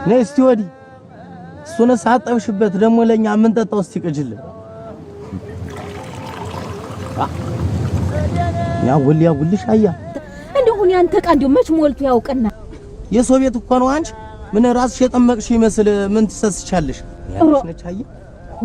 ነይ እስቲ ወዲህ። እሱን ሳጠብሽበት ደግሞ ለኛ የምንጠጣው እስቲ ቅጅልን። ያውል ያውልሽ አያ እንደው ያንተ ዕቃ እንደው መች ሞልቶ ያውቅና የሰው ቤት እኮ ነው። አንቺ ምን ራስሽ የጠመቅሽ ይመስል ምን ትሰስቻለሽ? ያለሽ ነች አያ ሆ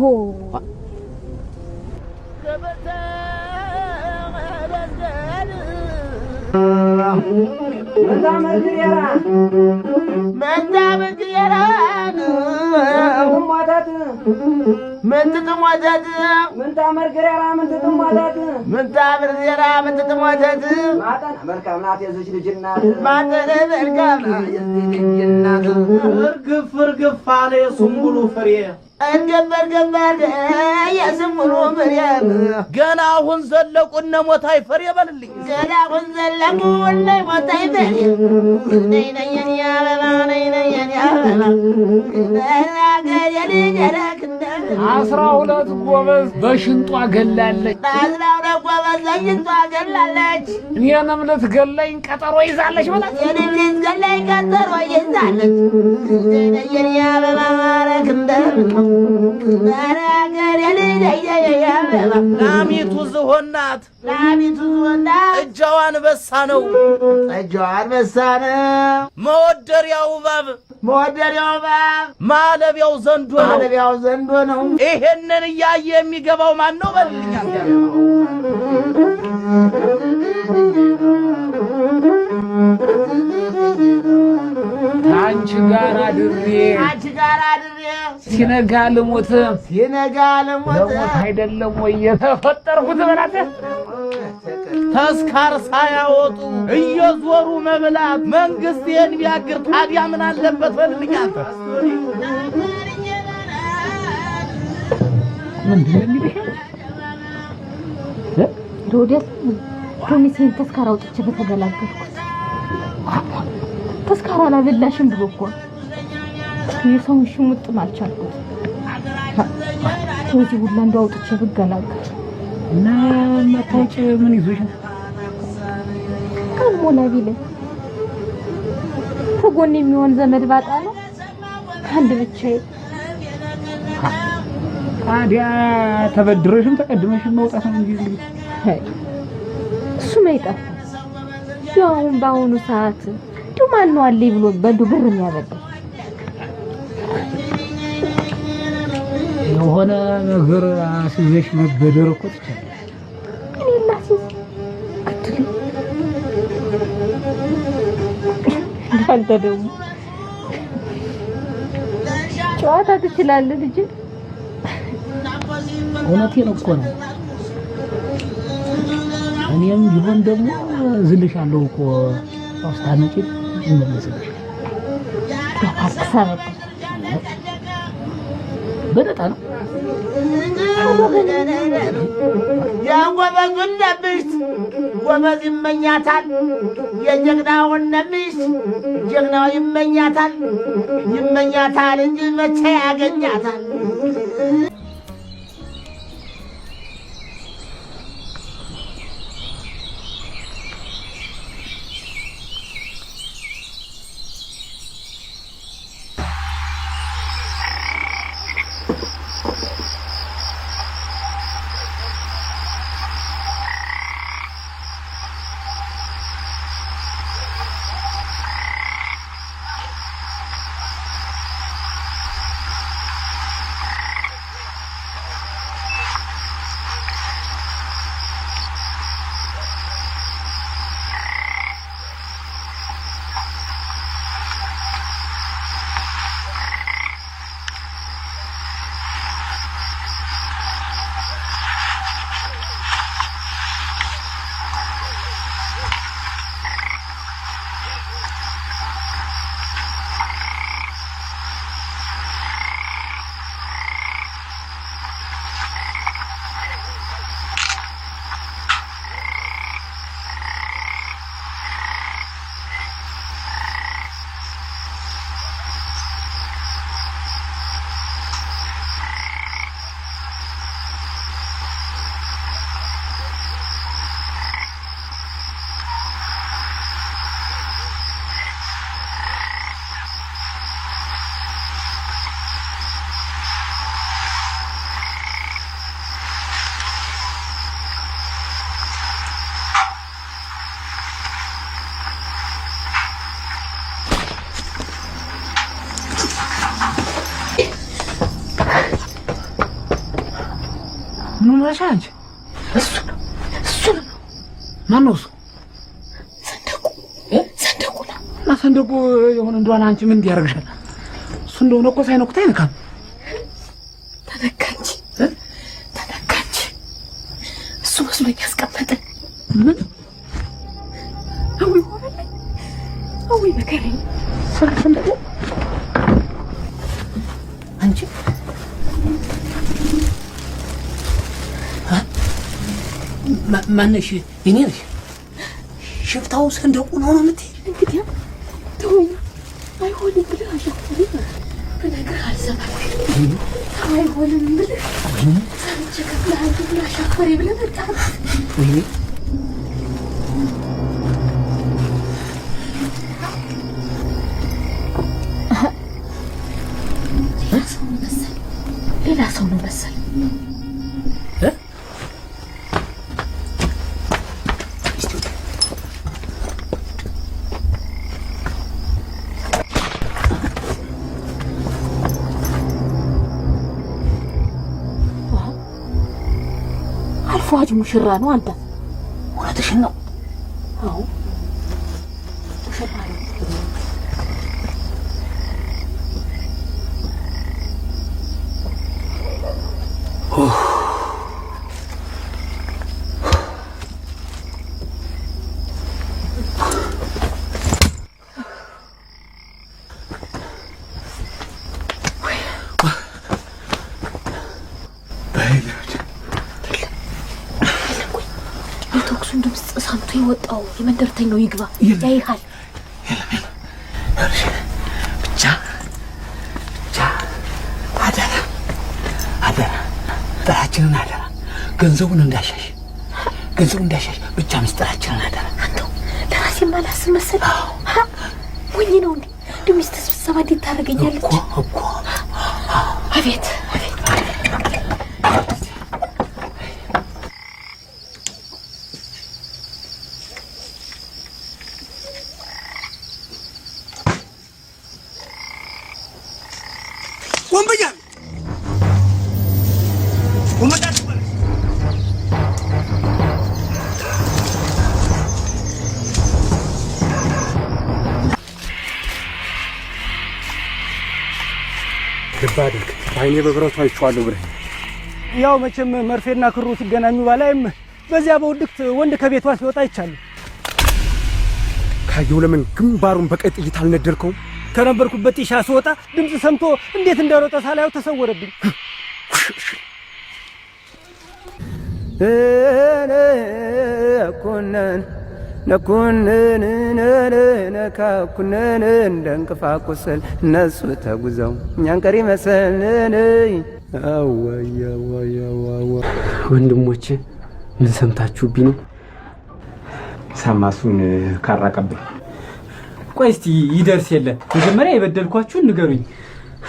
እርግፍ እርግፍ አለ የሱንቡሉ ፍሬ ገና አሁን ዘለቁ እነ ሞታይ ፍሬ በልልኝ። ገና አሁን ዘለቁ እነ ሞታይ ፍሬ ነይ ነይ የኔ አበባ ነይ ነይ የኔ አበባ 12 ጎበዝ በሽንጧ ገላለች። 12 ጎበዝ በሽንጧ ገላለች። እኔንም ልትገለኝ ቀጠሮ ይዛለች በላት። እኔንም ልትገለኝ ቀጠሮ ይዛለች። ነይ ነይ የኔ አበባ ማረክ ላሚቱ ዝሆን ናት። ላሚቱ ዝሆን ናት። ጥጃዋ አንበሳ ነው። ጥጃዋ አንበሳ ነው። መወደሪያው እባብ መወደሪያው እባብ ማለቢያው ዘንዶ ነው። ማለቢያው ዘንዶ ነው። ይሄንን እያየ የሚገባው ማን ነው? በልልኝ። አንቺ ጋር አድሬ አንቺ ጋር አድሬ ሲነጋ ልሞት ሲነጋ ልሞት ለሞት አይደለም ወይ የተፈጠርኩት? በላት። ተስካር ሳያወጡ እየዞሩ መብላት መንግስት ይሄን ቢያግር ታዲያ ምን አለበት? በልልኝ። አንተ ምንድን ነው የሚልሽ? ዶደስ ቶሚሴን ተስካር አውጥቼ በተገላገልኩት። ተስካር አላበላሽም ብሎ እኮ የሰውን ሽሙጥም አልቻልኩት። ከዚህ ሁላ እንደው አውጥቼ ብገላገል እና መታወቂ ምን ይዞሽ ነው? ካልሞላ ቢለኝ ከጎን የሚሆን ዘመድ ባጣ ነው አንድ ብቻዬ። ታዲያ ተበድረሽም ተቀድመሽም መውጣት ነው እንጂ እንግዲህ እሱም አይጠፋም። ያው አሁን በአሁኑ ሰዓት እንደው ማን ነው አለኝ ብሎ በእንዲሁ ብር የሚያበድር? የሆነ ነገር አስይዘሽ መበደር እኮ ትችያለሽ። እኔ ላስይዝ ግድል አንተ ደግሞ ጨዋታ ትችላለህ ልጄ። እውነቴን እኮ ነው። እኔም ቢሆን ደግሞ ዝልሻለሁ እኮ ስታመጪ እመለስልሻለሁ። አልክሳበብ በነጣ ነው። የጎበዙን ለሚስት ጎበዝ ይመኛታል። የጀግናውን ለሚስት ጀግናው ይመኛታል። ይመኛታል እንጂ መቼ ያገኛታል? መስለሻል አንቺ? እሱ ነው እሱ ነው። ማን ነው እሱ? ሰንደቁ ሰንደቁ ነው። እና ሰንደቁ የሆነ እንደሆነ አንቺ ምን እንዲያደርግሻል? እሱ እንደሆነ እኮ ሳይነኩት አይነካም። ተነካ እንጂ ተነካ እንጂ እሱ መስሎኝ ያስቀመጠን። ምን አዊ ሆነልኝ፣ አዊ መከረኝ። ሰንደቁ አንቺ ማነሽ? የኔ ነሽ? ሽፍታው ሰንደቁ ነው ነው የምትይ? እንግዲህ ተወኝ፣ አይሆንም ብለህ አሻፈረኝ። ብነግርህ አልሰማህ። ተው አይሆንም ብለህ ሰርቼ እከፍልሃለሁ ብለህ አሻፈረኝ ብለህ መጣህ። ወይኔ ሌላ ሰው ነው መሰል፣ ሌላ ሰው ነው መሰል። አልፎ ሀጅ ሙሽራ ነው አንተ። እውነትሽን ነው? አዎ ሙሽራ ነው። የተኩሱን ድምፅ ሰምቶ የወጣው የመንደርተኛው ይግባ ያይሃል። ብቻ ብቻ አደራ አደራ ጥራችንን አደራ፣ ገንዘቡን እንዳሻሽ ገንዘቡን እንዳሻሽ ብቻ ምስጢራችንን አደራ። አንተው ለራሴ ማላስብ መሰለህ? ሞኝ ነው እንዴ? እንደው ሚስት ስብሰባ እንዴት ታደርገኛለች? እኮ እኮ አቤት አቤት። ወንበጃ ወንበጃ ልብ አድርግ፣ በዓይኔ በብረቱ አይቼዋለሁ ብለህ ያው መቼም መርፌና ክሩ ሲገናኙ ባላይም በዚያ በውድቅት ወንድ ከቤቷ ሲወጣ አይቻለሁ። ካየው ለምን ግንባሩን በቀይ ጥይት አልነደልከውም? ከነበርኩበት ጢሻ ስወጣ ድምፅ ሰምቶ እንዴት እንደሮጠ ሳላየው ተሰወረብኝ። ነኩነን ነኩነን ነካኩነን እንደ እንቅፋት ቁስል እነሱ ተጉዘው እኛን ቀሪ መሰልን። ወንድሞቼ ምን ሰምታችሁብኝ ነው? ሳማሱን ካራቀብኝ። ቆይ እስቲ ይደርስ የለ መጀመሪያ የበደልኳችሁን ንገሩኝ።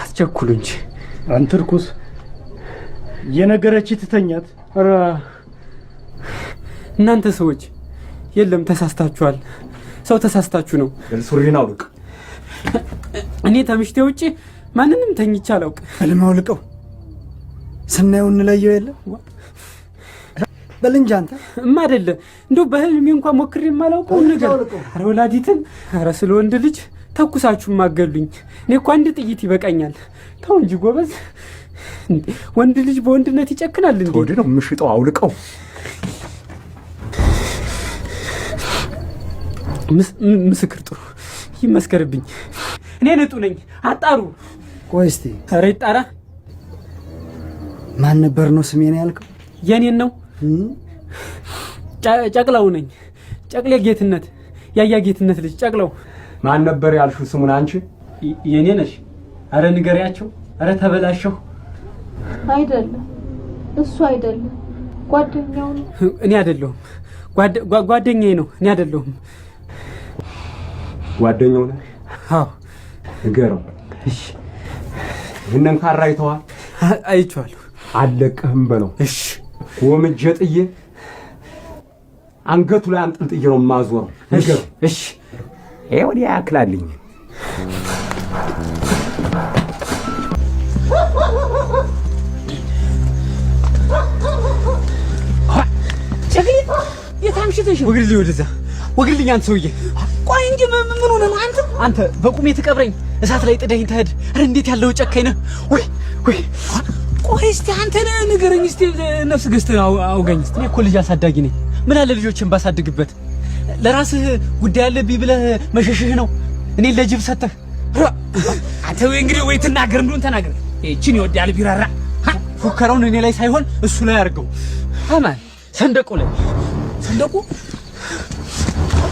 አስቸኩሉ እንጂ። አንተ ርኩስ የነገረች ትተኛት። ኧረ እናንተ ሰዎች የለም ተሳስታችኋል። ሰው ተሳስታችሁ ነው። ሱሪን አውልቅ። እኔ ተምሽቴ ውጪ ማንንም ተኝቼ አላውቅ። አልማውልቀው ስናየው እንለየው የለ በል እንጂ አንተ እማ አይደለ እንደው በህልሜ እንኳን ሞክሬ የማላውቀውን ነገር። ኧረ ወላዲትን፣ ኧረ ስለ ወንድ ልጅ ተኩሳችሁ ማገሉኝ። እኔ እኮ አንድ ጥይት ይበቃኛል። ተው እንጂ ጎበዝ። ወንድ ልጅ በወንድነት ይጨክናል እንዴ? ተወድ ነው የምሽጠው። አውልቀው። ምስክር ጥሩ ይመስከርብኝ። እኔ ንጡ ነኝ። አጣሩ። ቆይ እስቲ። ኧረ ይጣራ። ማን ነበር ነው ስሜን ያልከው? የኔን ነው። ጨቅላው ነኝ። ጨቅሌ ጌትነት፣ ያያ ጌትነት ልጅ ጨቅላው። ማን ነበር ያልሽው ስሙን አንቺ? የኔ ነሽ። ኧረ ንገሪያቸው። ኧረ ተበላሸሁ። አይደለም እሱ አይደለም ጓደኛው ነው። እኔ አይደለሁም። ጓደኛዬ ነው። እኔ አይደለሁም። ጓደኛው ነው? አዎ። ንገረው። እሺ። ይህንን ካራ አይተዋል? አይቼዋለሁ። አልለቅህም በለው። እሺ። ጎምጄ ጥዬ አንገቱ ላይ አንጠልጥዬ ነው የማዞረው። ንገረው። እሺ። ይሄ ወዲያ ያክላልኝ። አምሽተሽ ወግድልኝ፣ ወደዛ ወግድልኝ። አንተ ሰውዬ ቆይ እንጂ ምን ሆነህ ነው አንተ? አንተ በቁሜ ትቀብረኝ፣ እሳት ላይ ጥደኝ ትሄድ። ኧረ እንዴት ያለው ጨካኝ ነህ! ወይ ወይ፣ ቆይ እስቲ አንተ ንገረኝ እስቲ፣ ነፍስ ገዝተህ አውጋኝ እስቲ። እኔ እኮ ልጅ አሳዳጊ ነኝ። ምን አለ ልጆችን ባሳድግበት። ለራስህ ጉዳይ አለብኝ ብለህ መሸሽህ ነው እኔን ለጅብ ሰተህ። አንተ ወይ እንግዲህ ወይ ትናገር እንደሆን ተናገር። ይህችን ይወዳል ቢራራ። ፉከራውን እኔ ላይ ሳይሆን እሱ ላይ አድርገው። አማን ሰንደቁ ላይ ሰንደቁ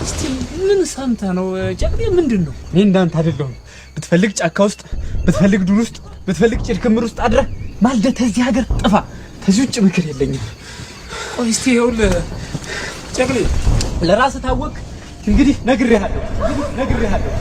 እስቲ ምን ሰምተህ ነው ጨቅሌ? ምንድን ነው? እኔ እንዳንተ አይደለሁም። ብትፈልግ ጫካ ውስጥ፣ ብትፈልግ ዱር ውስጥ፣ ብትፈልግ ጭድ ክምር ውስጥ አድረህ ማልደህ ተዚህ ሀገር ጥፋ። ተዚህ ውጭ ምክር የለኝም። ቆይ እስቲ ይኸውልህ ጨቅሌ፣ ለራስህ ታወቅ እንግዲህ ነግሬሃለሁ፣ ነግሬሃለሁ።